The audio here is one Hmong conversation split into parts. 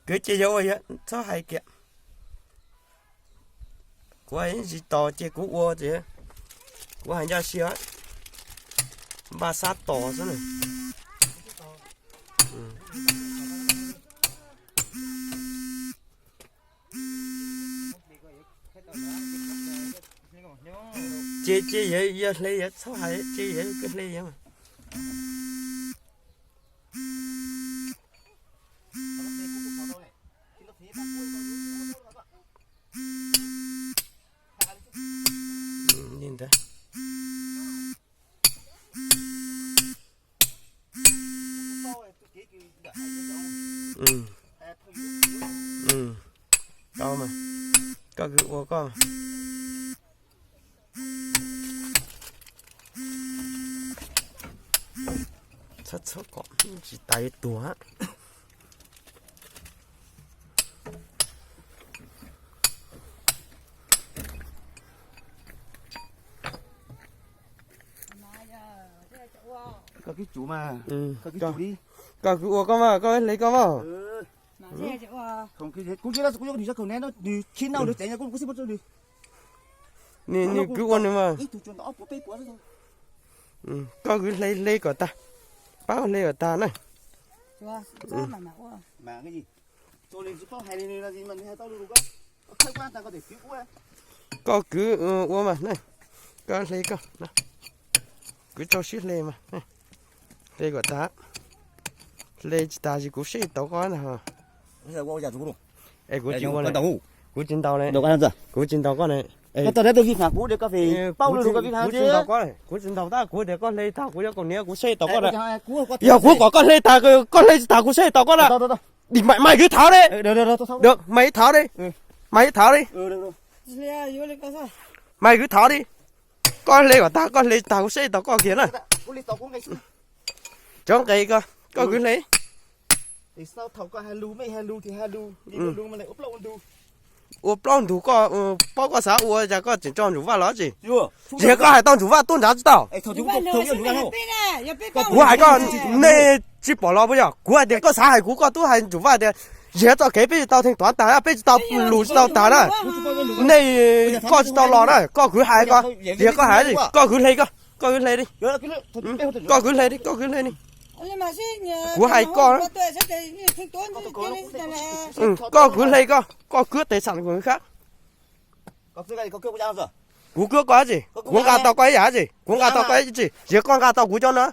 Kwv cia yuav ua yog txhob hais kiag. Kuv hais ntsis tos ces kuv ua ces kuv hais ncaj siab, npaj sab tos xwb na. Ces ces yog hle yog txhob hais ces yog kwv hle yog. Li ntawd. Tau mas, koj kwv ua koj. Txhob txhob kom tsis tas yuav tuag. Koj kwv ua koj mas, koj hle koj mas. Nws kwv ua nws mas. Koj kwv hle hle kom tag, pab hle kom tag na. Koj kwv ua mas, koj hle koj, kwv rau siab hle mas, hle kom tag. Hle tsis tag ces kuv seb tau koj na. Es kuv tsis ua, kuv tsis ntaus, kuv tsis ntaus koj na. Kuv tsis ntaus koj, kuv tsis ntaus tab kuv tias koj hle tag kuv yuav kaus hniav kuv yuav kaus hniav kuv seb tau koj na. Yog kuv kom koj hle tag, koj hle tsis tag kuv seb tau koj na. Maj kwv thav li, maj kwv thav li, maj kwv thav li. Maj kwv thav li. Koj hle kom tag, koj hle tsis tag kuv seb tau koj kiag na. Cov nqe ko, koj kwv hle. Ua plaub ntug koj paub koj xav ua cas koj tseem tso Ntsuj Vaj los tsis? Yog koj hais tau Ntsuj Vaj tuaj nrad tsis tau? Kuv hais koj, nej tsis pom los puas yog? Kuv hais tias koj xav hais kuv koj twb hais Ntsuj Vaj tias yog txoj kev peb tsis tau theej tuav tag, peb tsis tau lus tsis tau tag na. Nej, koj tsis tau los na, koj kwv hais ko, yog koj hais, koj kwv hle ko, koj kwv hle li. Koj kwv hle li, koj kwv hle li. Kuv hais koj, koj kwv hle ko, koj kwv tes xam kuv khab. Kuv kwv koj tsis, kuv nqa tau koj ib yam tsis, kuv nqa tau koj ib tsis, yog koj nqa tau kuv cov no.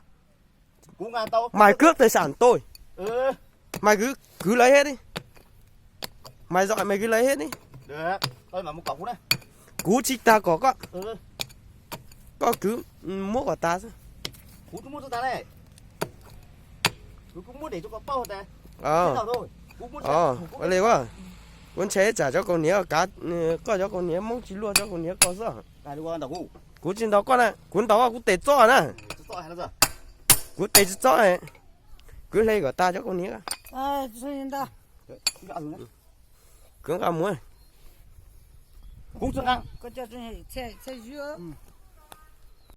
Maj kwv tes xam tuaj, maj kwv lawv thiab ni, maj zom maj kwv lawv thiab ni. Kuv tsis tas kom koj, koj kwv muab kom tas xwb. Ua li, kuv ntshe tsam cov kaus hniav kav, koj cov kaus hniav Hmoob tsis luaj cov kaus hniav ko xwb. Kuv tsis ntaus koj na, kuv ntaus koj kuv tes txob na. Kuv tes tsis txob, kwv hle kom tas cov kaus hniav. Kwv nqa mus.